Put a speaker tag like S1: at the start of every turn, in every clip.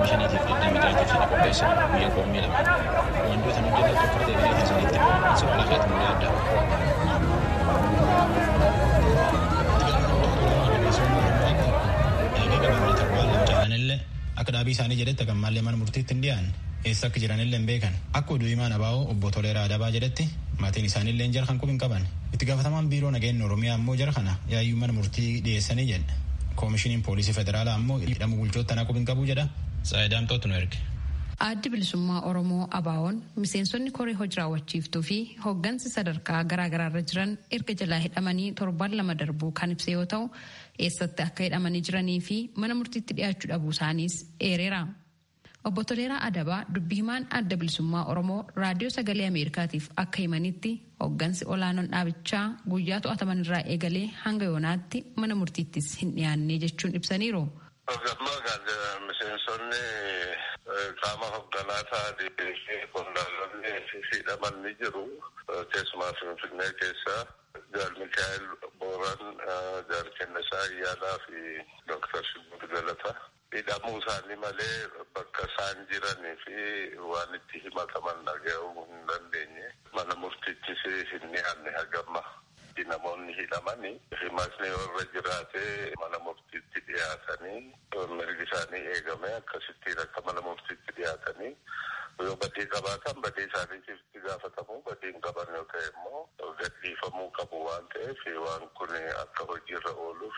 S1: 25 fi 26 qopheessa guyyaa qommii lama. Wantoota nu hojjetan tokko deebilee isinitti himu. Soora lafeetu nu yaadda. Akka dhaabii isaanii jedhetti gammallee mana murtiitti hin dhiyaanne eessa akka jiranillee hin beekan. Akka oduu himaan abaa'oo obbo Toleeraa Adabaa jedhetti maatiin isaaniillee jara kan qub hin qaban. Itti gaafatamaan biiroo nageenya Oromiyaa ammoo jara kana yaayyuu mana murtii dhiyeessanii jedhe. Koomishiniin poolisii federaalaa ammoo hidhamuu bulchoota tanaa qub hin qabu jedha. Saayidaamtootu nu erge.
S2: Addi bilisummaa Oromoo ABO'n miseensonni koree hojii raawwachiiftuu fi hooggansi sadarkaa garaagaraarra jiran erga jalaa hidhamanii torban lama darbuu kan ibse yoo ta'u eessatti akka hidhamanii jiranii fi mana murtiitti dhiyaachuu dhabuu isaaniis eereera. Obbo Toleeraa Adabaa dubbi himaan adda bilisummaa Oromoo raadiyoo sagalee Ameerikaatiif akka himanitti hooggansi olaanoon dhaabichaa guyyaa to'ataman irraa eegalee hanga yoonaatti mana murtiittis hin dhiyaanne jechuun ibsaniiru.
S3: Miseensonni qaama hoogganaa ta'anii fi qondaalonni hidhaman ni jiru. Keessumaa Finfinnee keessa Jaal Mikaa'el Booran, Jaal Kennisaa Ayyaanaa fi Dooktar Shibbuu Galata. Hidhamuu isaanii malee bakka isaan jiranii fi waan itti himataman dhaga'uu hin dandeenye. Mana murtiittis hin dhiyaanne hagamma. Namoonni hidhamanii himatni warra jiraate mana murtiitti dhiyaatanii mirgi isaanii eegame akkasittiin akka mana murtiitti dhiyaatanii yoo badii qabaatan badii isaaniitiif itti gaafatamu, badii hin qaban yoo ta'e immoo gadhiifamuu qabu waan ta'eef waan kun akka hojiirra ooluuf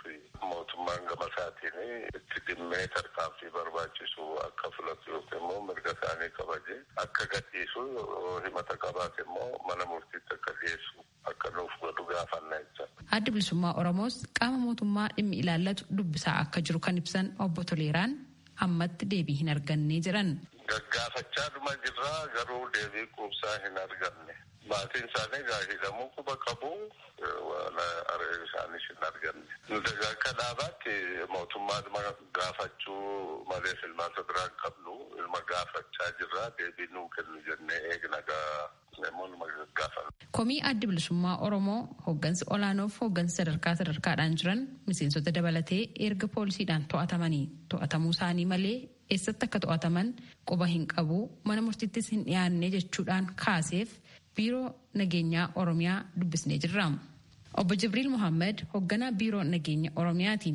S3: mootummaan gama isaatiin itti dhimmee tarkaanfii barbaachisu akka fudhatu yookiin immoo mirga isaanii kabaje akka gadhiisu, yoo himata qabaate immoo mana murtiitti akka dhiyeessu akka nuuf godhu gaafanna jecha.
S2: Addi bilisummaa Oromoos qaama mootummaa dhimmi ilaallatu dubbisaa akka jiru kan ibsan obbo Toleeraan ammatti deebii hin arganne jedhan.
S3: Gaggaafachaa dhuma jirraa, garuu deebii quubsaa hin arganne. Maatiin isaanii egaa hidhamuu quba qabu, waan isaanis hin arganne. Nuti egaa akka dhaabaatti mootummaa gaafachuu malee filmaata biraa hin qabnu. Ilma gaafachaa jirraa, deebii nuu kennu jennee eegna gaa.
S2: Komii addi bilisummaa Oromoo hooggansi olaanoof hooggansi sadarkaa sadarkaadhaan jiran miseensota dabalatee erga poolisiidhaan to'atamanii to'atamuu isaanii malee eessatti akka to'ataman quba hin qabu, mana murtiittis hin dhiyaanne jechuudhaan kaaseef biiroo nageenyaa Oromiyaa dubbisnee jirra. Obbo Jibriil Mohaammed hoogganaa biiroo nageenya Oromiyaati.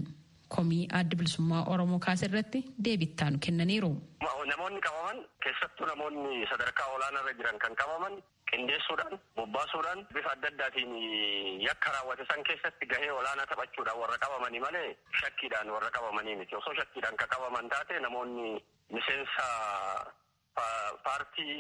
S2: Komii addi bilisummaa Oromoo kaase irratti deebii kennaniiru.
S4: Namoonni qabaman, keessattuu namoonni sadarkaa olaanaarra jiran kan qabaman, qindeessuudhaan, bobbaasuudhaan, bifa adda addaatiin yakka raawwate san keessatti gahee olaanaa taphachuudhaan warra qabamanii malee shakkiidhaan warra qabamanii miti. Osoo shakkiidhaan kan qabaman taate, namoonni miseensa paartii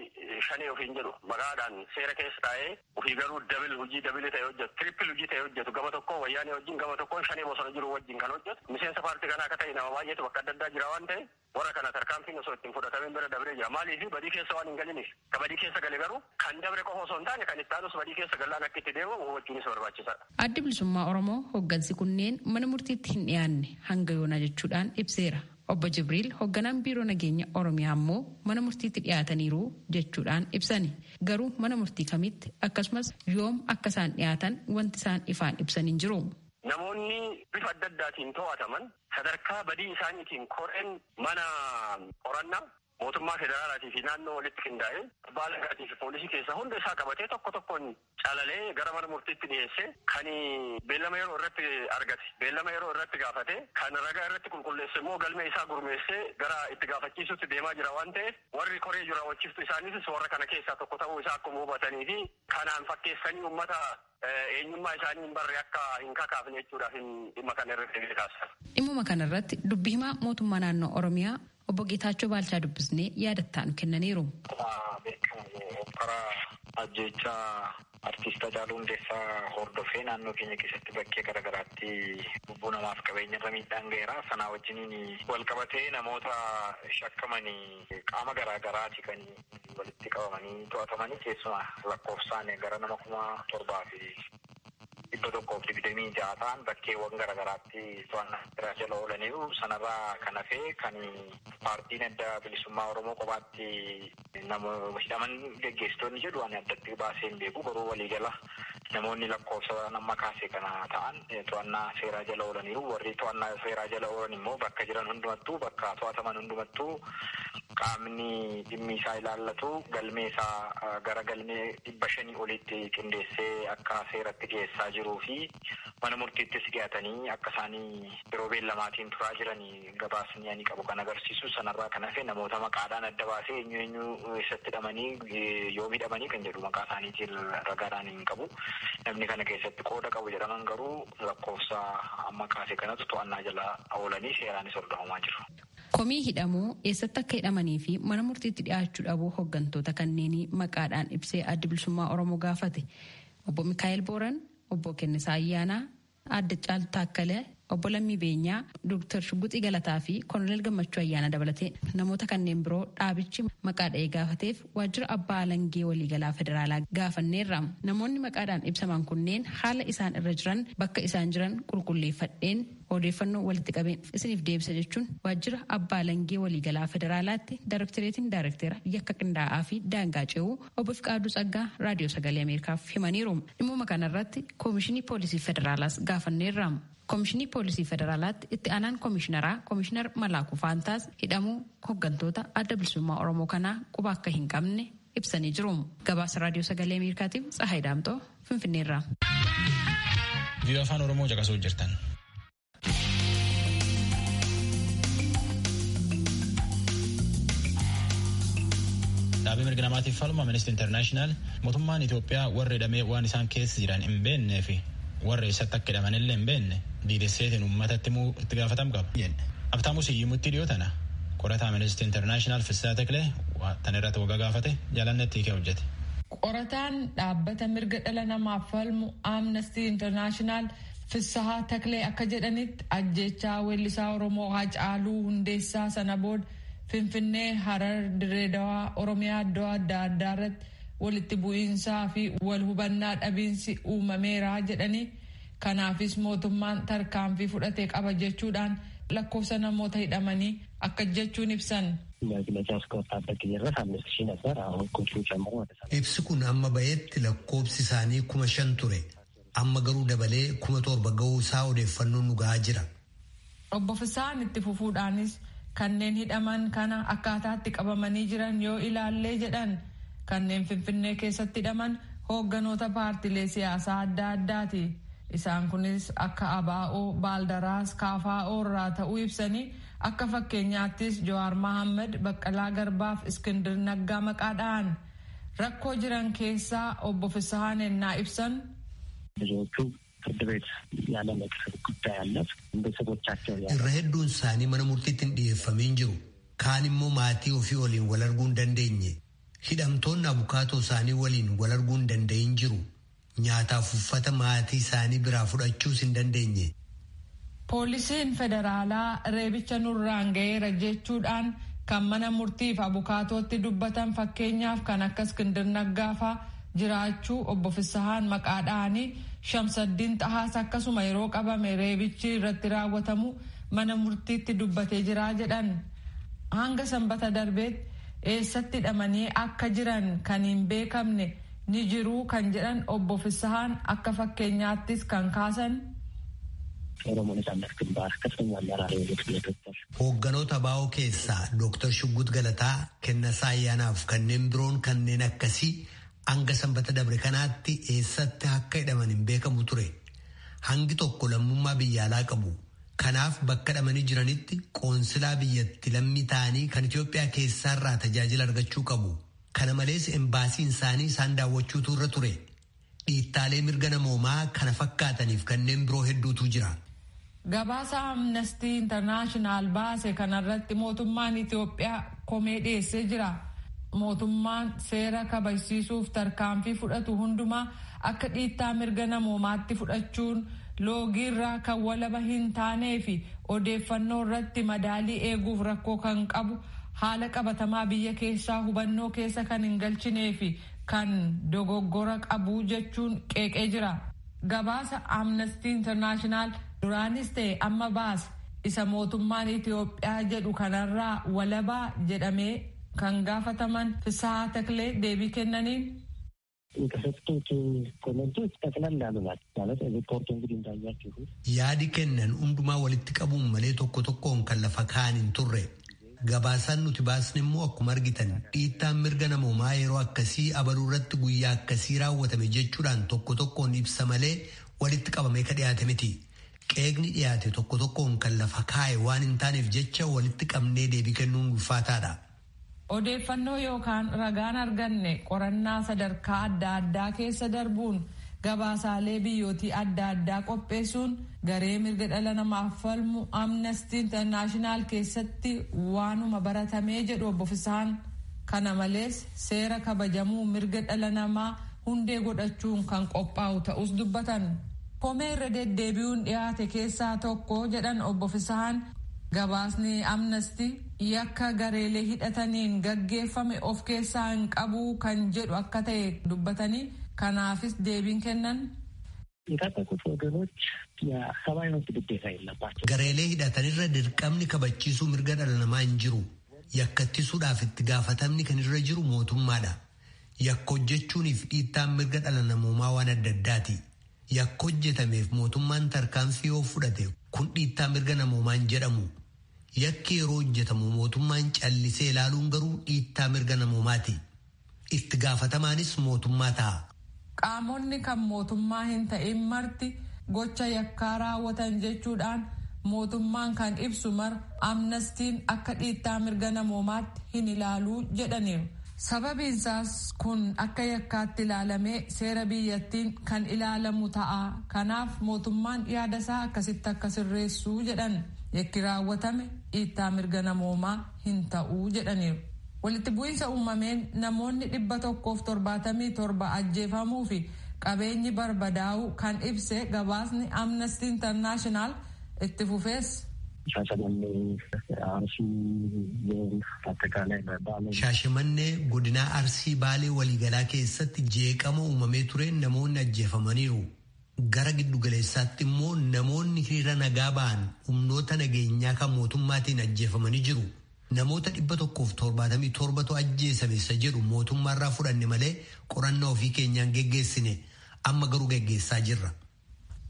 S4: shanee ofiin jedhu maqaadhaan seera keessa taa'ee ofii garuu double hojii, double ta'e hojjetu, triple hojii ta'e hojjetu, gama tokko wayyaanee wajjin, gama tokkoon shanee bosona jiru wajjin kan hojjetu, miseensa paartii kanaa akka ta'e nama baay'eetu bakka adda addaa jira waan ta'e, warra kana tarkaanfiin osoo ittiin fudhatamin bira dabree jira. Maaliif? Badii keessa waan hin galiniif. Ka badii keessa gale garuu kan dabre qofa osoo hin taane kan itti aanus badii keessa gallaan akka itti deemamu hubachuunis barbaachisaadha.
S2: Addi bilisummaa Oromoo hooggansi kunneen mana murtiitti hin dhiyaanne hanga yoonaa jechuudhaan ibseera. Obbo Jibriil hoogganaan biiroo nageenya Oromiyaa ammoo mana murtiitti dhiyaataniiru jechuudhaan ibsani. Garuu mana murtii kamitti akkasumas yoom akka isaan dhiyaatan wanti isaan ifaan ibsan hin jiru.
S4: Namoonni bifa adda addaatiin to'ataman sadarkaa badii isaaniitiin koreen mana qorannaa mootummaa federaalaatii fi naannoo walitti qindaa'ee abbaa alangaatii fi poolisii keessa hunda isaa qabatee tokko tokkoon calalee gara mana murtiitti dhiyeesse, kan beellama yeroo irratti argate beellama yeroo irratti gaafate, kan ragaa irratti qulqulleesse immoo galmee isaa gurmeessee gara itti gaafachiisutti deemaa jira waan ta'eef, warri koree raawwachiiftu isaaniitis warra kana keessaa tokko ta'uu isaa akkuma hubatanii fi kanaan fakkeessanii uummata eenyummaa isaanii hin barre akka hin kakaafne jechuudhaaf dhimma kana irratti kaasa.
S2: Dhimmuma kanarratti dubbi himaa mootummaa naannoo Oromiyaa obbo Geetaachoo Baalchaa dubbisnee yaadattaa nu kennaniiru.
S5: Karaa ajjeechaa artiist Hacaaluu Hundeessaa hordofee naannoo keenya keessatti bakkee garaagaraatti lubbuu namaaf qabeenya irra miidhaan ga'eera. Sanaa wajjiniin wal qabatee namoota shakkamanii qaama garaagaraati kan walitti qabamanii to'atamanii, keessumaa lakkoofsaan gara nama 7126 ta'an bakkeewwan garaagaraatti to'annaa jala oolaniiru. Sanarraa kan hafee kan paartiin adda bilisummaa Oromoo kophaatti nama hidhaman geggeessitoonni jedhu ani addatti baasee hin beeku, garuu waliigala Namoonni lakkoofsa amma kaase kana ta'an to'annaa seeraa jala oolaniiru. Warri to'annaa seeraa jala oolan immoo bakka jiran hundumattuu, bakka to'ataman hundumattuu qaamni dhimmi isaa ilaallatu galmee isaa gara galmee 500 olitti qindeessee akka seeratti dhiyeessaa jiruu fi mana murtiittis dhiyaatanii akka isaanii yeroo beellamaatiin turaa jiranii gabaasni ani qabu kan agarsiisu. Sanarraa kan hafe namoota maqaadhaan adda baasee eenyu eenyu eessatti hidhamanii, yoom hidhamanii kan jedhu maqaa isaaniitiin ragaadhaan hin qabu. Namni kana keessatti qooda qabu jedhaman garuu lakkoofsa amma kaase kanatu to'annaa jala oolanii seeraanis hordofamaa jiru.
S2: Komii hidhamuu, eessatti akka hidhamanii fi mana murtiitti dhiyaachuu dhabuu hooggantoota kanneenii maqaadhaan ibsee Adda Bilisummaa Oromoo gaafate obbo Mikaa'el Booran, obbo Kennisaa Ayyaanaa, Aadde Caaltuu Taakkalee, obbo Lammii Beenyaa, Dooktar Shugguxii Galataa fi Koloneel Gammachuu Ayyaanaa dabalatee namoota kanneen biroo dhaabichi maqaa dha'ee gaafateef waajjira abbaa alangee waliigalaa federaalaa gaafanneerra. Namoonni maqaadhaan ibsaman kunneen haala isaan irra jiran, bakka isaan jiran qulqulleeffadheen odeeffannoo walitti qabeen isiniif deebisa jechuun waajjira abbaa alangee waliigalaa federaalaatti daarektareetiin daarektera yakka qindaa'aa fi daangaa ce'uu obbo Fiqaaduu Tsaggaa Raadiyoo Sagalee Ameerikaaf himaniiru. Dhimma kanarratti Koomishinii Poolisii Federaalaas gaafanneerra. Koomishinii Poolisii Federaalaatti itti aanaan koomishineraa Koomishinar Malaakuu Faantaas hidhamuu hooggantoota Adda Bilisummaa Oromoo kanaa quba akka hin qabne ibsanii jiru. Gabaasa Raadiyoo Sagalee Ameerikaatiif Tsahaay Daamtoo Finfinneerra.
S1: Viiyoo Afaan Oromoo caqasuu jirtan. Dhaabbii mirga namaatiif falmu Amnesty International mootummaan Itoophiyaa warra hidhamee waan isaan keessa jiran hin beeknee fi warra eessatti akka hidhamanillee hin beekne diidesseetiin uummatatti himuu itti gaafatamu qaba. Abtaamuu Siyyumutti dhiyoo tana qorataa Amnesty International Fissaa Teklee tan irratti waggaa gaafate jaalannetti hiikee hojjete.
S6: Qorataan dhaabbata mirga dhala namaaf falmu Amnesty International Fissahaa Taklee akka jedhanitti, ajjeechaa weellisaa Oromoo Haacaaluu Hundeessaa sana booda Finfinnee, Harar, Direedawaa, Oromiyaa iddoo adda addaa irratti walitti bu'iinsaa fi wal hubannaa dhabiinsi uumameera jedhanii, kanaafis mootummaan tarkaanfii fudhatee qaba jechuudhaan lakkoofsa namoota hidhamanii akka jechuun ibsan.
S7: Ibsi kun amma ba'etti lakkoofsi isaanii 5,000 ture. Amma garuu dabalee 7,000 ga'uu isaa odeeffannoon nu ga'aa jira.
S6: Obbo Fisaan itti fufuudhaanis, kanneen hidhaman kana akkaataatti qabamanii jiran yoo ilaallee jedhan, kanneen Finfinnee keessatti hidhaman hoogganoota paartilee siyaasaa adda addaati. Isaan kunis akka ABO, Baaldaraas, KFO irraa ta'uu ibsanii, akka fakkeenyaattis Jawaar Mohaammed, Baqqalaa Garbaaf Iskindir Naggaa maqaa dha'an. Rakkoo jiran keessaa obbo Fisahaan ennaa ibsan.
S8: ብዙዎቹ ፍርድ ቤት ያለመቅረብ ጉዳይ አለ። ቤተሰቦቻቸው
S7: Irra hedduun isaanii mana murtiitti hin dhiyeeffamiin jiru. Kaan immoo maatii ofii waliin wal arguu hin dandeenye. Hidhamtoonni abukaatoo isaanii waliin wal arguu hin danda'in jiru. Nyaataaf uffata maatii isaanii biraa fudhachuus hin dandeenye.
S6: Poolisiin federaalaa reebicha nurraan ga'eera jechuudhaan kan mana murtiif abukaatootti dubbatan, fakkeenyaaf kan akka Iskindir Naggaafaa jiraachuu obbo Fisahaan maqaa dha'anii, Shamsaddiin Xahaas akkasuma yeroo qabame reebichi irratti raawwatamu mana murtiitti dubbatee jira jedhan. Hanga sanbata darbeetti eessatti hidhamanii akka jiran kan hin beekamne ni jiruu kan jedhan obbo Fisahaan akka fakkeenyaattis kan kaasan.
S8: ኦሮሞ ነጻነት ግንባር ከፍተኛ አመራር የሆኑት ዶክተር
S7: Hoogganoota ABO keessaa Dooktar Shuggut Galataa, Kennasaa Ayyaanaaf kanneen biroon kanneen akkasii hanga sanbata dabre kanaatti eessatti akka hidhaman hin beekamu ture. Hangi tokko lammummaa biyya alaa qabu. Kanaaf bakka hidhamanii jiranitti qoonsilaa biyyatti lammii ta'anii kan Itoophiyaa keessaarraa tajaajila argachuu qabu. Kana malees embaasiin isaanii isaan daawwachuutu irra ture. Dhiittaalee mirga namoomaa kana fakkaataniif kanneen biroo hedduutu jira.
S6: Gabaasa Amnesty International baase kanarratti mootummaan Itoophiyaa komee dhiyeessee jira. Mootummaan seera kabajsiisuuf tarkaanfii fudhatu hundumaa akka dhiittaa mirga namoomaatti fudhachuun loogiirraa kan walaba hin taanee fi odeeffannoo irratti madaalii eeguuf rakkoo kan qabu, haala qabatamaa biyya keessaa hubannoo keessa kan hin galchinee fi kan dogoggora qabu jechuun qeeqee jira. Gabaasa Amnesty International duraanis ta'e amma baase isa mootummaan Itoophiyaa jedhu kanarraa walabaa jedhamee kan gaafataman Fisahaa Taklee deebii kennaniin.
S8: የተሰጡት ኮመንቶች ጠቅለል ያሉ ናቸው። ማለት ሪፖርቱ እንግዲህ እንዳያችሁት
S7: Yaadi kennan hundumaa walitti qabuun malee tokko tokkoon kan lafa kaa'an hin turre. Gabaasaan nuti baasne immoo akkuma argitan dhiittaan mirga namoomaa yeroo akkasii abaluu irratti guyyaa akkasii raawwatame jechuudhaan tokko tokkoon ibsa malee walitti qabamee ka dhiyaate miti. Qeeqni dhiyaate tokko tokkoon kan lafa kaa'e waan hin taaneef jecha walitti qabnee deebii kennuun ulfaataadha.
S6: Odeeffannoo yookaan ragaan arganne qorannaa sadarkaa adda addaa keessa darbuun gabaasaalee biyyootii adda addaa qopheessuun garee mirga dhala namaaf falmu Amnesty International keessatti waanuma baratamee jedhu obbo Fisaan. Kana malees seera kabajamuu mirga dhala namaa hundee godhachuun kan qophaa'u ta'us dubbatan. Komee irra deddeebi'uun dhiyaate keessaa tokko jedhan obbo Fisaan, gabaasni Amnesty yakka gareelee hidhataniin gaggeeffame of keessaa hin qabu kan jedhu akka ta'e dubbatanii kanaafis deebiin kennan.
S8: የታጠቁት ወገኖች የሰብአዊ መብት ግዴታ የለባቸው።
S7: Gareelee hidhatanirra dirqamni kabachiisuu mirga dhala namaa hin jiru. Yakka ittisuudhaaf itti gaafatamni kan irra jiru mootummaadha. Yakka hojjechuuniif dhiittaan mirga dhala namoomaa waan adda addaati. Yakka hojjetameef mootummaan tarkaanfii yoo fudhate kun dhiittaa mirga namoomaa hin jedhamu. Yakki yeroo hojjetamu mootummaan callisee ilaaluun garuu dhiittaa mirga namoomaati. Itti gaafatamaanis mootummaa ta'a.
S6: Qaamonni kan mootummaa hin ta'in marti gocha yakkaa raawwatan jechuudhaan mootummaan kan ibsu mara Amnestiin akka dhiittaa mirga namoomaatti hin ilaaluu jedhaniiru. Sababiinsaas kun akka yakkaatti ilaalamee seera biyyattiin kan ilaalamu ta'a. Kanaaf mootummaan yaada isaa akkasitti akka sirreessuu jedhan, yakki raawwatame dhiittaa mirga namoomaa hin ta'uu jedhaniiru. Walitti bu'iinsa uumameen namoonni 177 ajjeefamuu fi qabeenyi barbadaa'uu kan ibse gabaasni Amnesty International itti fufees.
S8: ሻሸመኔ፣ አርሲ ዞን አጠቃላይ ባሌ
S7: Shaashamannee godinaa Arsii Baalee waliigalaa keessatti jeeqama uumamee tureen namoonni ajjeefamaniiru. Gara giddugaleessaatti immoo namoonni hiriira nagaa ba'an humnoota nageenyaa kan mootummaatiin ajjeefamanii jiru. Namoota 177tu ajjeesame isa jedhu mootummaarraa fudhanne malee qorannaa ofii keenyaan geggeessine, amma garuu geggeessaa jirra.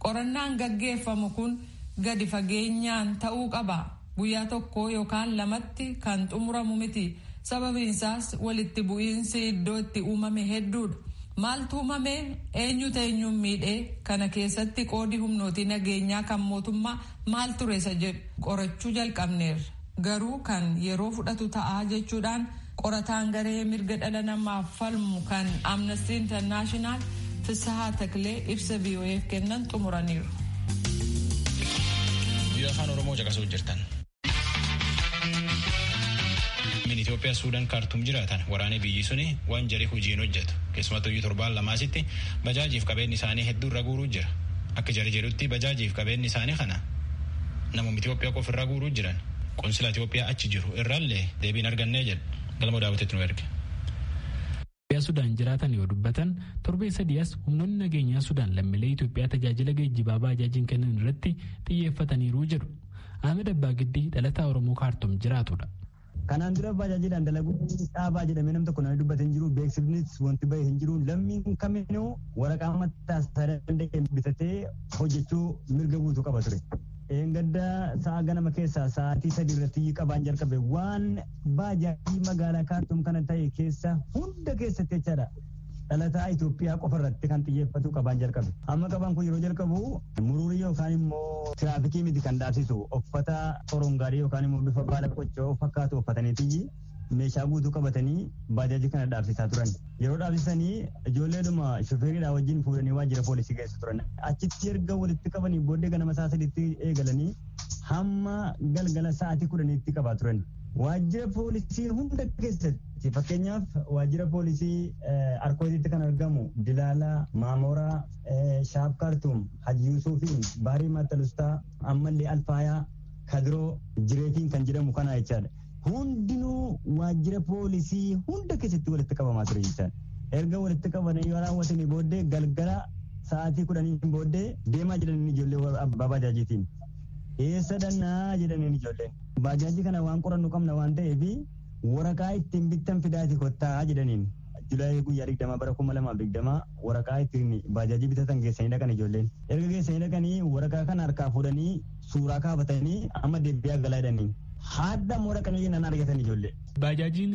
S6: Qorannaan gaggeeffamu kun gadi fageenyaan ta'uu qaba. Guyyaa tokko yookaan lamatti kan xumuramu miti. Sababiinsaas walitti bu'iinsi iddoo itti uumame hedduudha. Maaltu uumame, eenyutu eenyuun miidhee, kana keessatti qoodi humnootii nageenyaa kan mootummaa maal ture isa jedhu qorachuu jalqabneerra. Garuu kan yeroo fudhatu ta'aa jechuudhaan qorataan garee mirga dhala namaaf falmu kan Amnesty International Fisahaa Taklee ibsa VOAf kennan xumuraniiru.
S1: Biyya Afaan Oromoo caqasuu jirtan. Min Itoophiyaa Suudaan Kaartuum jiraatan waraanee biyyi suni waan jarii hojiin hojjetu. Keessumattuu iyyuu torbaan lamaasitti bajaajiif qabeenyi isaanii hedduu irra guuruu jira. Akka jari jedhutti bajaajiif qabeenyi isaanii kana namuma Itoophiyaa qofa irra guuruu jiran. Qonsila Itoophiyaa achi jiru irraallee deebiin argannee jedhu. Galma daawwitetti nu erge.
S9: Itoophiyaa Sudaan jiraatan yoo dubbatan, torbee 3 as humnoonni nageenyaa Sudaan lammiilee Itoophiyaa tajaajila geejjibaa baajaajiin kennan irratti xiyyeeffataniiru jedhu. Ahmed Abbaa Giddii dhalataa Oromoo Kaartum jiraatudha.
S10: Kanaan dura baajaajiidhaan dalaguu dhaabaa jedhamee nam tokko namni dubbate hin jiru. Beeksifnis wanti bahe hin jiru. Lammiin kaminuu waraqaa mataa isaa danda'e bitatee hojjechuu mirga guutuu qaba ture. Gadda sa'a ganama keessaa sa'aatii 3 irratti qabaan jalqabe waan baajaajii magaalaa Kaartuum kana ta'e keessa hunda keessatti jechaadha. Dhalataa Itoophiyaa qofa irratti kan xiyyeeffatu qabaan jalqabe. Amma qabaan kun yeroo jalqabu muruurii yookaan immoo tiraafikii miti kan dhaabsisu, uffata orongaarii yookaan immoo bifa baala qoccoo fakkaatu uffataniitiyyi meeshaa guutuu qabatanii baajaajii kana dhaabsisaa turan. Yeroo dhaabsisanii ijoolleedhuma shofeeriidhaa wajjin fuudhanii waajjira poolisii geessu turan. Achitti erga walitti qabanii booddee ganama sa'a 3tti eegalanii hamma galgala sa'aatii 10tti qabaa turan. Waajjira poolisii hunda keessatti, fakkeenyaaf waajjira poolisii Arkootitti kan argamu Dilaalaa, Maamoraa, Shaaf Kaartuum, Haji Yuusuufiin, Baarii Mattalustaa, ammallee Alfaayaa, Kadiroo, Jireetiin kan jedhamu kana jechaadha. Hundinuu waajjira poolisii hunda keessatti walitti qabamaa ture jechaadha. Erga walitti qabanii yoo raawwatanii booddee galgala sa'aatii 10 booddee deemaa jedhanii ijoollee abbaa baajaajiitiin. Eessa dhannaa jedhaniin ijoolleen. Baajaajii kana waan qorannu qabna waan ta'eef waraqaa ittiin bittan fidaati kottaa jedhaniin. Julaayii guyyaa 20 bara 2020 waraqaa ittiin baajaajii bitatan geessanii dhaqan ijoolleen. Erga geessanii dhaqanii waraqaa kana harkaa fuudhanii suuraa kaafatanii amma deebi'aa galaa jedhanii. Haadha immoo dhaqanii jennaan argatan ijoollee.
S9: Baajaajiin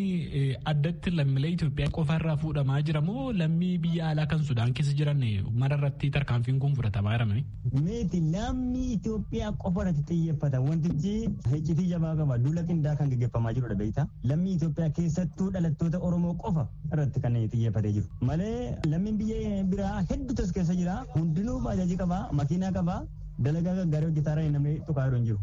S9: addatti lammiilee Itoophiyaa qofaarraa fuudhamaa jira moo lammii biyya alaa kan Sudaan keessa jiran mara irratti tarkaanfiin kun fudhatamaa jira?
S10: Miti, lammii Itoophiyaa qofa irratti xiyyeeffata. Wantichi iccitii jabaa qaba. Duula qindaa kan gaggeeffamaa jirudha, beektaa. Lammii Itoophiyaa, keessattuu dhalattoota Oromoo qofa irratti kan xiyyeeffatee jiru. Malee lammiin biyya biraa hedduutu as keessa jira. Hundinuu baajaajii qaba, makiinaa qaba, dalagaa gaggaarii hojjetaa namni tuqaa jiru hin jiru.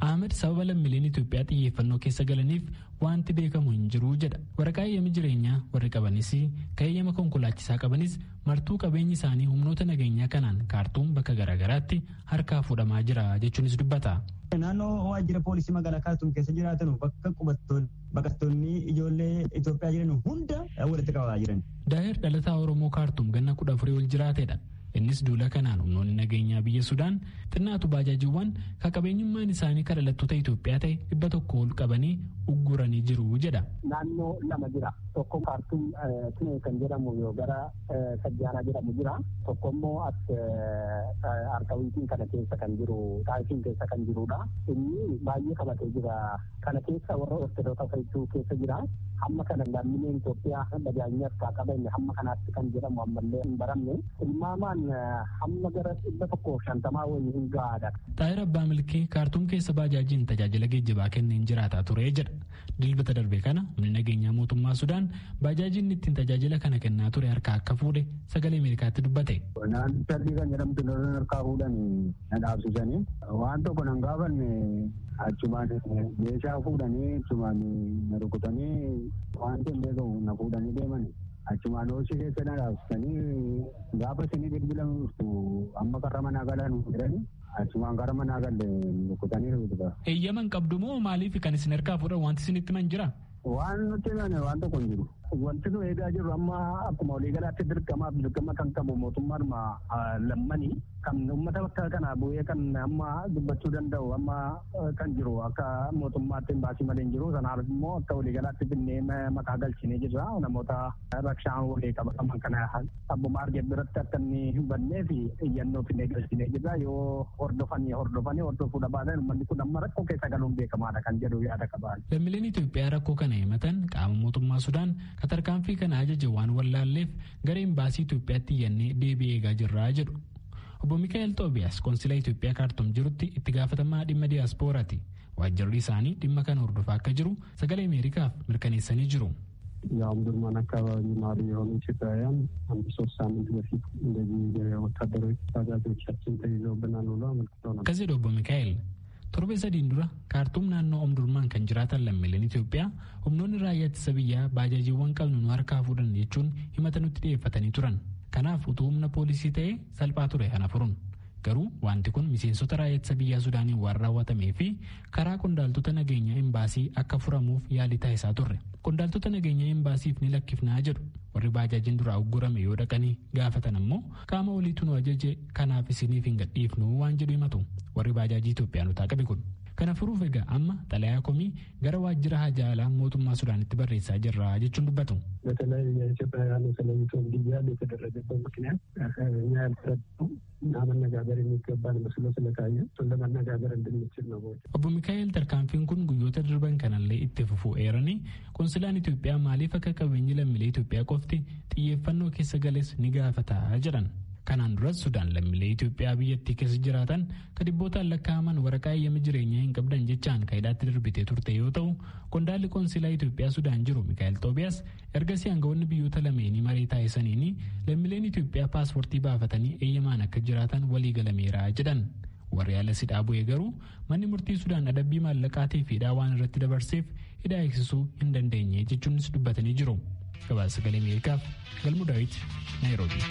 S9: Ahmed sababa lammiileen Itoophiyaa xiyyeeffannoo keessa galaniif wanti beekamu hin jiru jedha. Waraqaa eeyyama jireenyaa warri qabanis, kan eeyyama konkolaachisaa qabanis martuu qabeenyi isaanii humnoota nageenyaa kanaan Kaartuum bakka garaagaraatti harkaa fuudhamaa jira jechuunis dubbata.
S10: Naannoo waajjira poolisii magaalaa Kaartuum keessa jiraatan bakka baqattoonni ijoollee Itoophiyaa jiran hunda walitti qabaa jiran.
S9: Daa'ir dhalataa Oromoo Kaartuum ganna 14 ol jiraatedha. Innis duula kanaan humnoonni nageenyaa biyya Sudaan xinnaatu baajaajiiwwan ka qabeenyummaan isaanii kan dhalattoota Itoophiyaa ta'e 100 ol qabanii ugguranii jiru jedha.
S8: Naannoo lama jira. Tokko Kaartuum Tunee kan jedhamu yoo gara Sajjaanaa jedhamu jira. Tokko immoo as Arkawiitiin kana keessa kan jiru, Xaayifiin keessa kan jirudha. Inni baay'ee qabatee jira. Kana keessa warra Ortodoksii hedduu keessa jira. Hamma kana lammiileen Itoophiyaa bajaajii harkaa qaban hamma kanaatti kan jedhamu ammallee hin baramne. Tilmaamaan hamma gara 150 wayii hin gahaadha.
S9: Xaayir Abbaa Milkii Kaartuum keessa baajaajiin tajaajila geejjibaa kenneen jiraataa ture jedha. Dilbata darbe kana humni nageenyaa mootummaa Sudaan baajaajiin ittiin tajaajila kana kennaa ture harkaa akka fuudhe Sagalee Ameerikaatti dubbate.
S11: Naan sardii kan jedhamtu lolan harkaa fuudhan na dhaabsisanii, waan tokko nan gaafanne, achumaan meeshaa fuudhanii, achumaan na rukutanii, waan hin beekamu na fuudhanii deeman. Achumaan hoosii keessa na dhaabsisanii, gaafa isinii bilbilamu dhuftu amma karra manaa galan jedhanii, achumaan gara manaa galle, rukutanii rukutu.
S9: Eeyyaman qabdu moo maaliif kan isin harkaa fuudhan? Wanti isinitti himan jira?
S11: Waan nutti himan waan tokko hin jiru.
S8: Wanti nu eegaa jirru amma akkuma waliigalaatti dirqamaaf dirqama kan qabu mootummaadhuma lammanii kan uummata bakka kana bu'ee kan amma dubbachuu danda'u amma kan jiru akka mootummaatti baasii malee hin jiru. Sanaaf immoo akka waliigalaatti binnee maqaa galchinee jirra. Namoota rakshaan walii qabataman kana abbuma arge biratti akka inni hin bannee fi iyyannoo finnee galchinee jirra. Yoo hordofanii hordofanii hordofuu dhabaatan, uummanni kun amma rakkoo keessa galuun beekamaadha kan jedhu yaada qaba.
S9: Lammiileen Itoophiyaa rakkoo kana himatan qaama mootummaa Sudaan ka tarkaanfii kana ajaje waan wallaalleef gara imbaasii Itoophiyaatti iyyannee deebii eegaa jirraa jedhu. Obbo Mikaa'el Xoobiyaas konsilaa Itoophiyaa Kaartum jirutti itti gaafatamaa dhimma diyaaspooraati. Waajjirri isaanii dhimma kana hordofaa akka jiru Sagalee Ameerikaaf mirkaneessanii jiru.
S12: የኦምዱርማን አካባቢ ነዋሪ የሆኑ ኢትዮጵያውያን አንድ 3 ሳምንት በፊት እንደዚህ ወታደሮች ባጃጆቻችን ተይዘውብናል ብሎ አመልክተው ነበር።
S9: Akkas jedhu obbo Mikaa'el. Torbee 3n dura Kaartuum naannoo Omdurmaan kan jiraatan lammiileen Itoophiyaa humnoonni raayyaa ittisa biyyaa baajaajiiwwan qabnu nu harkaa fuudhan jechuun himata nutti dhiyeeffatanii turan. Kanaaf utuu humna poolisii ta'ee salphaa ture kana furuun. Garuu wanti kun miseensota raayyaa ittisa biyyaa Sudaaniin waan raawwatamee fi karaa qondaaltota nageenyaa imbaasii akka furamuuf yaalii taasisaa turre. Qondaaltota nageenyaa imbaasiif ni lakkifnaa jedhu. Warri baajaajiin duraa uggurame yoo dhaqanii gaafatan ammoo qaama oliitu nu ajaje, kanaaf isiniif hin gadhiifnu waan jedhu himatu warri baajaajii Itoophiyaanotaa qabe kun. Kana furuuf egaa amma xalayaa komii gara waajjira haajaa alaa mootummaa Sudaanitti barreessaa jirra jechuun dubbatu.
S12: በተለይ የኢትዮጵያውያኑ ተለይቶ እንዲያዝ የተደረገበት ምክንያት እኛ ያልተረዳነው እና መነጋገር የሚገባን መስሎ ስለታየ እሱን ለመነጋገር እንድንችል ነው።
S9: Obbo Mikaa'el tarkaanfiin kun guyyoota darban kanallee itti fufuu eeranii, konsilaan Itoophiyaa maaliif akka qabeenyi lammiilee Itoophiyaa qofti xiyyeeffannoo keessa gales ni gaafata jedhan. Kanaan duras Sudaan lammiilee Itoophiyaa biyyattii keessa jiraatan ka dhibbootaan lakkaa'aman waraqaa eeyyama jireenyaa hin qabdan jechaan kan hidhaatti darbitee turte yoo ta'u, qondaalli konsilaa Itoophiyaa Sudaan jiru Mikaa'el Xoobiyaas ergasii aangawoonni biyyoota lameenii marii taasisaniin lammiileen Itoophiyaa paaspoortii baafatanii eeyyamaan akka jiraatan walii galameera jedhan. Warri ala sidhaa bu'ee garuu manni murtii Sudaan adabbii maallaqaatii fi hidhaa waan irratti dabarseef hidhaa eegsisuu hin dandeenye jechuunis dubbatanii jiru. Gabaasa Sagalee Ameerikaaf Galmuu Daawit, Naayiroobii.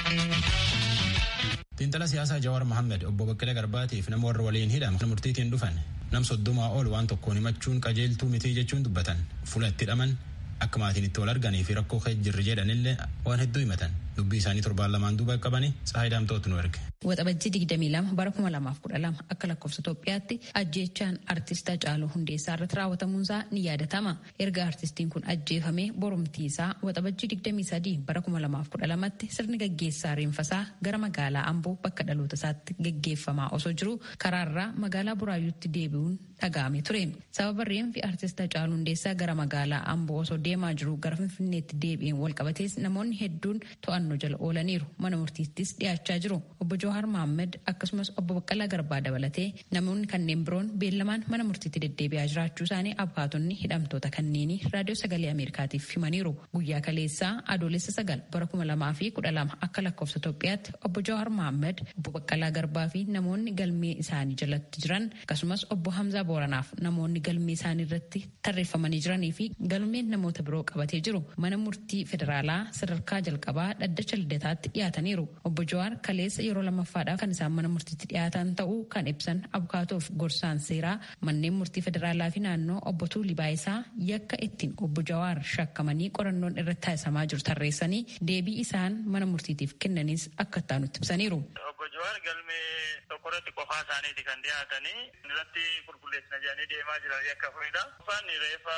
S1: Xiinxala siyaasaa Jawaar Mohaammed, obbo Baqqalee Garbaatiif nama warra waliin hidhame murtiitiin dhufan nam 30 ol waan tokkoon himachuun qajeeltuu mitii jechuun dubbatan. Fuula itti hidhaman, akka maatiin itti wal arganii fi rakkoo keessa jirri jedhanillee waan hedduu himatan. Dubbii isaanii torbaan lamaan duuba qabanii Tsahaay Daamtootu nu erge.
S2: Waxabajjii 22 bara 2012 akka lakkoofsa Itoophiyaatti ajjeechaan artist Hacaaluu Hundeessaa irratti raawwatamuunsaa ni yaadatama. Erga artistiin kun ajjeefamee borumtii isaa Waxabajjii 23 bara 2012tti sirni gaggeessaa reenfasaa gara magaalaa Amboo bakka dhaloota isaatti gaggeeffamaa osoo jiru karaarraa magaalaa Buraayyuutti deebi'uun dhaga'ame ture. Sababa reenfi artist Hacaaluu Hundeessaa gara magaalaa Amboo osoo deemaa jiru gara Finfinneetti deebi'een walqabatees namoonni hedduun to'annoo jala oolaniiru. Mana murtiittis dhiyaachaa jiru. Obbo Jawaar Mohaammed akkasumas obbo Baqqalaa Garbaa dabalatee namoonni kanneen biroon beellamaan mana murtiitti deddeebi'aa jiraachuu isaanii abukaatonni hidhamtoota kanneenii raadiyoo sagalee Ameerikaatiif himaniiru. Guyyaa kaleessaa adoolessa 9 bara 2012 akka lakkoofsa Itoophiyaatti obbo Jawaar Mohaammed, obbo Baqqalaa Garbaa fi namoonni galmee isaanii jalatti jiran akkasumas obbo Hamzaa Booranaaf namoonni galmee isaanii irratti tarreeffamanii jiranii fi galmeen namoota biroo qabatee jiru mana murtii federaalaa sadarkaa jalqabaa dhaddacha lidataatti dhiyaataniiru. Obbo Jawaar kaleessa yeroo lammaffaadhaaf kan isaan mana murtiitti dhiyaatan ta'uu kan ibsan abukaatoof gorsaan seeraa manneen murtii federaalaa fi naannoo obbo Tuulii Baayisaa yakka ittiin obbo Jawaar shakkamanii qorannoon irratti taasifamaa jiru tarreessanii deebii isaan mana murtiitiif kennanis akka itti ibsaniiru.
S13: Obbo Jawaar galmee tokkorratti qofaa isaaniiti kan dhiyaatanii irratti qulqulleessina jedhanii deemaa jiran yakka afuridha. Uffanni reefa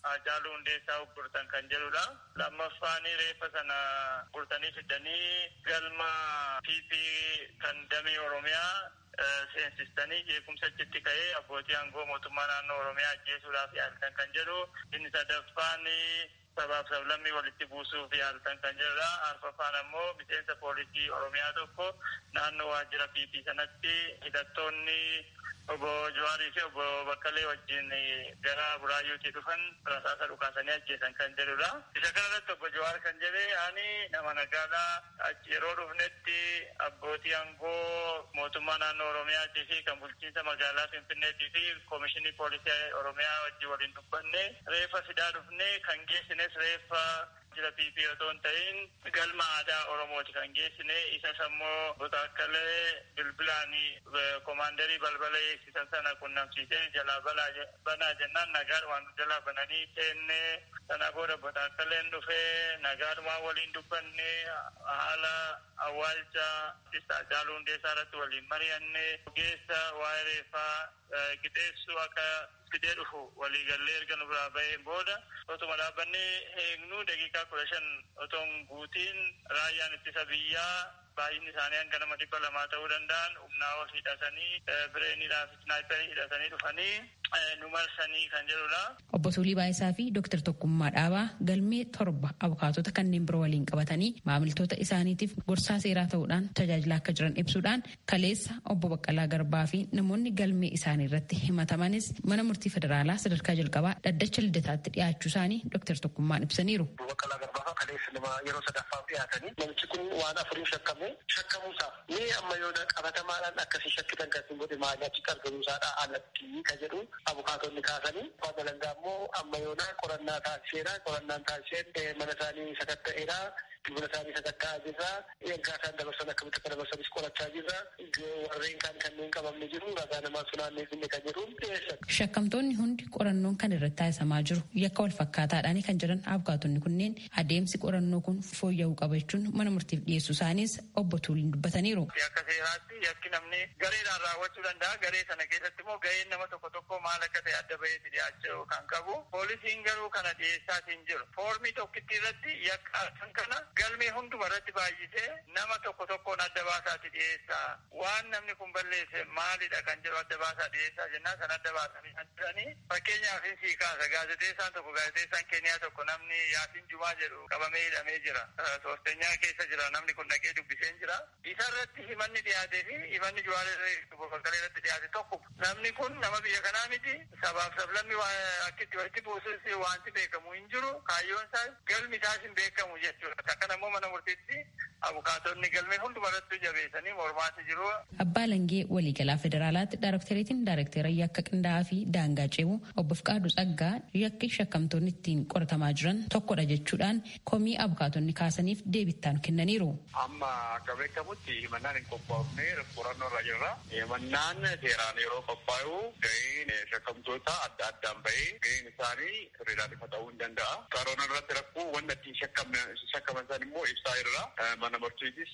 S13: Hacaaluu Hundeessaa gurgurtan kan jedhudha. Lammaffaan reeffa sana gurgurtanii fidanii galma PP kan damee Oromiyaa seensistanii jeequmsa achitti ka'ee abbootii aangoo mootummaa naannoo Oromiyaa ajjeesuudhaaf yaaltan kan jedhu. Inni sadaffaan sabaaf sablammii walitti buusuuf yaaltan kan jedhudha. Arfaffaan ammoo miseensa poolisii Oromiyaa tokko naannoo waajjira PP sanatti hidhattoonni obbo Jawaarii fi obbo Baqqalee wajjin gara Buraayyuutti dhufan rasaasa dhukaasanii ajjeesan kan jedhudha. Isa kanarratti obbo Jawaar kan jedhe ani nama nagaadha. Yeroo dhufnetti abbootii aangoo mootummaa naannoo Oromiyaatii fi kan bulchiinsa magaalaa Finfinneetii fi koomishinii poolisii Oromiyaa wajjin waliin dubbanne reeffa fidaa dhufne kan geessines reeffa jira PP otoo hin ta'in galma aadaa Oromooti kan geessine. Isas ammoo Botaakkalee bilbilaan koomaandarii balbala eegsisan sana qunnamsiisee jalaa banaa jennaan nagaadhumaan jalaa bananii seenne. Sana booda Botaakkaleen dhufee nagaadhumaan waliin dubbanne, haala awwaalcha Hacaaluu Hundeessaa irratti waliin mari'anne, ogeessa waa'ee reeffaa qixeessuu akka fidee dhufu waliigallee erga nu biraa baheen booda otuma dhaabbannee eegnuu daqiiqaa 15 otoo hin guutiin raayyaan ittisa biyyaa baay'inni isaanii hanga nama 200 ta'uu danda'an humnaa ol hidhatanii bireeniidhaa fi isnaayiperii hidhatanii dhufanii nu marsanii kan jedhudha.
S2: Obbo Tuulii Baayisaa fi Dooktar Tokkummaa Dhaabaa galmee 7 abukaatota kanneen biroo waliin qabatanii maamiltoota isaaniitiif gorsaa seeraa ta'uudhaan tajaajila akka jiran ibsuudhaan kaleessa obbo Baqqalaa Garbaa fi namoonni galmee isaanii irratti himatamanis mana murtii federaalaa sadarkaa jalqabaa dhaddacha lidataatti dhiyaachuu isaanii Dooktar Tokkummaan ibsaniiru.
S14: Obbo Baqqalaa Garbaa kaleessa nama yeroo sadaffaaf dhiyaatanii namichi kun waan afuriin shakkamuusaa ni amma yoona qabatamaadhaan akkasii shakkitan kan godhe maali achitti argamuusaadha alatti ka jedhu abukaatonni kaasanii abbaa alangaa immoo amma yoona qorannaa taasiseera, qorannaan taasiseen mana isaanii sakatta'eera, bilbila isaanii sakatta'aa jirra, ergaa isaan dabarsan akkamitti akka dabarsanis qorachaa jirra, warreen kaan kanneen qabamne jiru ragaa namaa sunaannee finne kan jedhu dhiyeessan.
S2: Shakkamtoonni hundi qorannoon kan irratti taasifamaa jiru yakka wal fakkaataadhaan kan jedhan abukaatonni kunneen adeemsi qorannoo kun fooyya'uu qaba jechuun mana murtiif dhiyeessuu isaaniis obbo Tuuliin dubbataniiru.
S13: Akka seeraatti yakki namni gareedhaan raawwachuu danda'a. Garee sana keessatti immoo gaheen nama tokko tokko maal akka ta'e adda baheeti dhiyaachuu kan qabu. Poolisiin garuu kana dhiyeessaatiin jiru. Foormii tokkitti irratti yakka kana galmee hunduma irratti baay'isee nama tokko tokkoon adda baasaati dhiyeessaa. Waan namni kun balleesse maalidha kan jedhu adda baasaa dhiyeessaa jennaan san adda baasanii kan jiranii. Fakkeenyaaf sii kaasa gaazexeessaan tokko, gaazexeessaan Keeniyaa tokko namni Yaasin Jumaa jedhu qabamee hidhamee jira. Soostenyaa keessa jira namni kun dhaqee dubbiseen jira. Isa irratti himanni dhiyaatee fi himanni Jawaar Baqqalee irratti dhiyaate tokko. Namni kun nama biyya kanaa miti. Sabaaf sablammi akkitti walitti buusus wanti beekamu hin jiru. Kaayyoon isaas galmi isaas hin beekamu jechuudha. Kana immoo mana murtiitti Abukaatonni galmee hundumarratti jabeessanii mormaatti jiru.
S2: Abbaa Langee waliigalaa federaalaatti daarakteeriitiin daarakteera yakka qindaa'aa fi daangaa ce'uu obbo Fiqaaduu Tsaggaa yakki shakkamtoonni ittiin qoratamaa jiran tokkodha jechuudhaan komii abukaatonni kaasaniif deebittaan kennaniiru.
S15: Amma akka beekamutti himannaan hin qophaa'ofne qorannoo irra jirra. Himannaan seeraan yeroo qophaa'u gaheen shakkamtoota adda addaan bahee gaheen isaanii sirriidhaan ifa ta'uu hin danda'a. Qaroona irratti rakkoo wanta ittiin shakkaman san immoo ibsaa irra. Mana murtiitis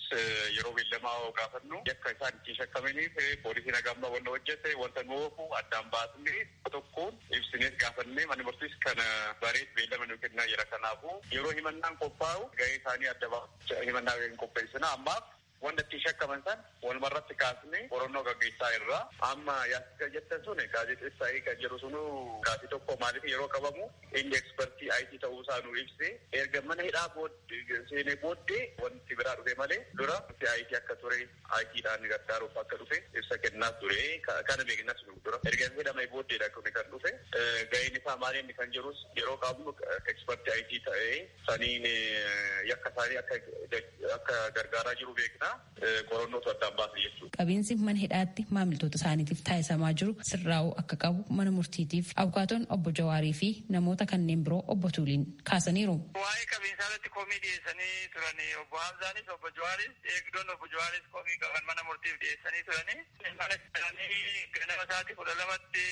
S15: yeroo beellamaa gaafannu yakka isaan ittiin shakkamaniif poolisiin hagam wanta hojjete wanta nu oofu addaan baasnee tokkoon ibsinees gaafannee mana murtiis kana bareet beellama nu kennaa jira. Kanaafuu yeroo himannaan qophaa'u gahee isaanii adda baasuu himannaa hin qopheessina ammaaf wanta ittiin shakkaman san walumarratti kaasnee qorannoo gaggeessaa irra. Amma yaasika jettan sun gaazexeessaa kan jedhu sunu gaafii tokko maaliif yeroo qabamu inni ekspertii IT ta'uusaa nu ibse erga mana hidhaa booddee seenee booddee wanti biraa dhufe malee dura IT akka ture IT dhaan gargaaruuf akka dhufe ibsa kennaa ture kana beeknas nu dura erga hidhamee booddeedha kun kan dhufe gaheen isaa maali inni kan jirus yeroo qabnu ekspertii IT ta'ee saniin yakka isaanii akka gargaaraa jiru beekna. Qorannootu addaan baase jechuudha.
S2: Qabiinsi mana hidhaatti maamiltoota isaaniitiif taasifamaa jiru sirraa'uu akka qabu mana murtiitiif abukaatoon obbo Jawaarii fi namoota kanneen biroo obbo Tuuliin kaasaniiru.
S13: Waa'ee qabiinsaa irratti komii dhiyeessanii turani obbo Hamzaanis obbo Jawaaris eegdoon obbo Jawaaris komii qaban mana murtiif dhiyeessanii turani. Mana isaanii ganama sa'aatii 12tti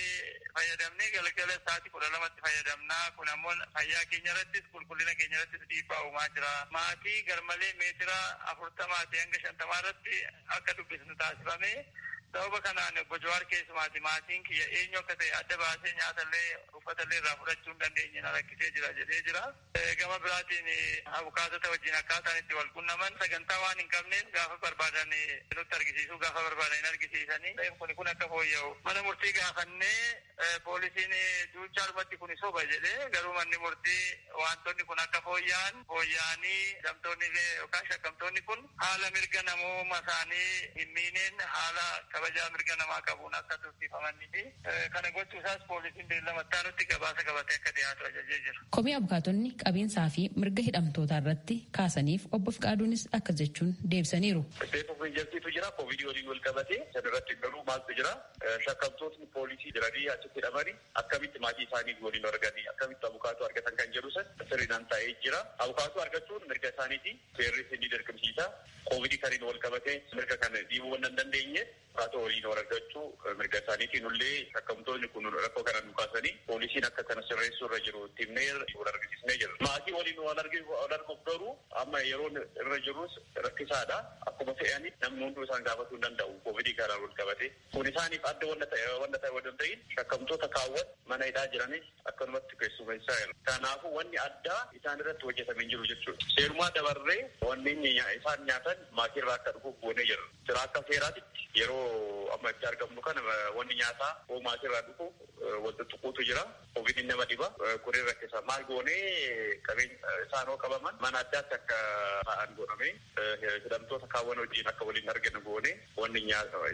S13: fayyadamnee galgala sa'aatii 12tti fayyadamnaa kun ammoo fayyaa keenya irrattis qulqullina keenya irrattis dhiibbaa uumaa jira. Maatii garmalee meetira 40 hanga 50 irratti akka dubbisnu taasifame sababa kanaan obbo Jawaar keessumaati maatiin kiyya eenyu akka ta'e adda baasee nyaatallee uffatallee irraa fudhachuu hin dandeenye na rakkisee jira jedhee jira. Gama biraatiin abukaatota wajjin akkaataan itti wal qunnaman sagantaa waan hin qabneef gaafa barbaadan nutti argisiisuu gaafa barbaadan hin argisiisanii kun akka fooyya'u mana murtii gaafannee poolisiin duuchaadhumatti kun soba jedhee garuu manni murtii wantoonni kun akka fooyya'an fooyya'anii hidhamtoonni yookaan shakkamtoonni kun haala mirga namooma isaanii hin miineen haala kabajaa mirga namaa qabuun akka tursiifamanii fi kana gochuusaas poolisiin beellamattaa nutti gabaasa qabatee akka dhiyaatu ajajee jira.
S2: Komii abukaatonni qabiinsaa fi mirga hidhamtootaa irratti kaasaniif obbo Fiqaaduunis akkas jechuun deebisaniiru.
S15: State of emergencytu jira koovidii waliin wal qabatee san irratti garuu maaltu jira shakkamtootni poolisii jiranii achitti hidhamanii akkamitti maatii isaanii waliin arganii akkamitti abukaatoo argatan kan jedhu san sirriidhaan taa'ee jira. Abukaatoo argachuun mirga isaaniiti seerris ni dirqamsiisa. Koovidii kaniin wal qabatee mirga kana dhiibuu waan hin dandeenye abukaatoo waliin wal argachuu mirga isaaniitiin illee shakkamtoonni kun rakkoo kana nu kaasanii poolisiin akka kana sirreessuu irra jiru itti himnee wal argisiisnee jirra. Maatii waliin wal arguuf garuu amma yeroon irra jirus rakkisaadha. Akkuma fe'anii namni hunduu isaan gaafatuu hin danda'u koovidii kanaan wal qabate. Kun isaaniif adda wanta ta'e wanta hin ta'in shakkamtoota kaawwan mana hidhaa jiranis akkanumatti keessummeessaa jiru. Kanaafuu wanni addaa isaan irratti hojjetamee jiru jechuudha. Seerumaa dabarree wanni isaan nyaatan maatiirraa akka dhufuuf goonee jirra. Sira akka seeraatitti yeroo amma itti argamnu kana wanni nyaataa hoo maatiirraa dhufu wal tuttuquutu jira. Koovidiin nama dhiba. Kunin rakkisa. Maal goonee qabeenya isaan hoo qabaman mana addaatti akka taa'an godhame hidhamtoota kaawwan wajjin akka waliin arginu goone wanni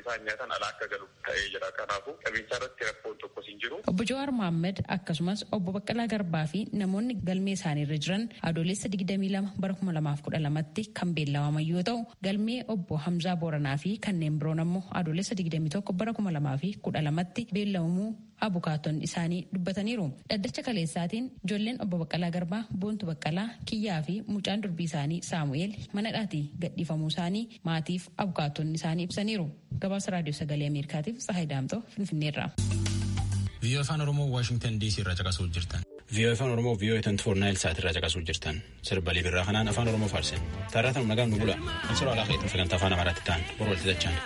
S15: isaan nyaatan alaa akka galu ta'ee jira. Kanaafuu qabeenya irratti rakkoon tokkos hin jiru.
S2: Obbo Jawaar Mohaammed akkasumas obbo Baqqalaa Garbaa fi namoonni galmee isaanii irra jiran adoolessa 22 bara 2012tti kan beellamaman yoo ta'u galmee obbo Hamzaa Booranaa fi kanneen biroon ammoo adoolessa 21 bara 2012tti beellamamuu abukaatonni isaanii dubbataniiru. Dhaddacha kaleessaatiin ijoolleen obbo Baqqalaa Garbaa, Boontu Baqqalaa, Kiyyaa fi mucaan durbii isaanii Saamu'eel manadhaatii gadhiifamuu isaanii maatiif abukaatonni isaanii ibsaniiru. Gabaasa Raadiyoo Sagalee Ameerikaatiif Tsahaay Daamtoo Finfinneerraa.
S1: VOA Afaan Oromoo Waashingtan DC irraa caqasuu jirtan. VOA Afaan Oromoo VOA 24 Naayil Saat irraa caqasuu jirtan. Sirba Libirraa kanaan Afaan Oromoo faarsin. Taarraa nagaan nu bula. Ansura alaa keetiin sagantaa Afaan Amaaraatti ta'an boru walitti dachaan.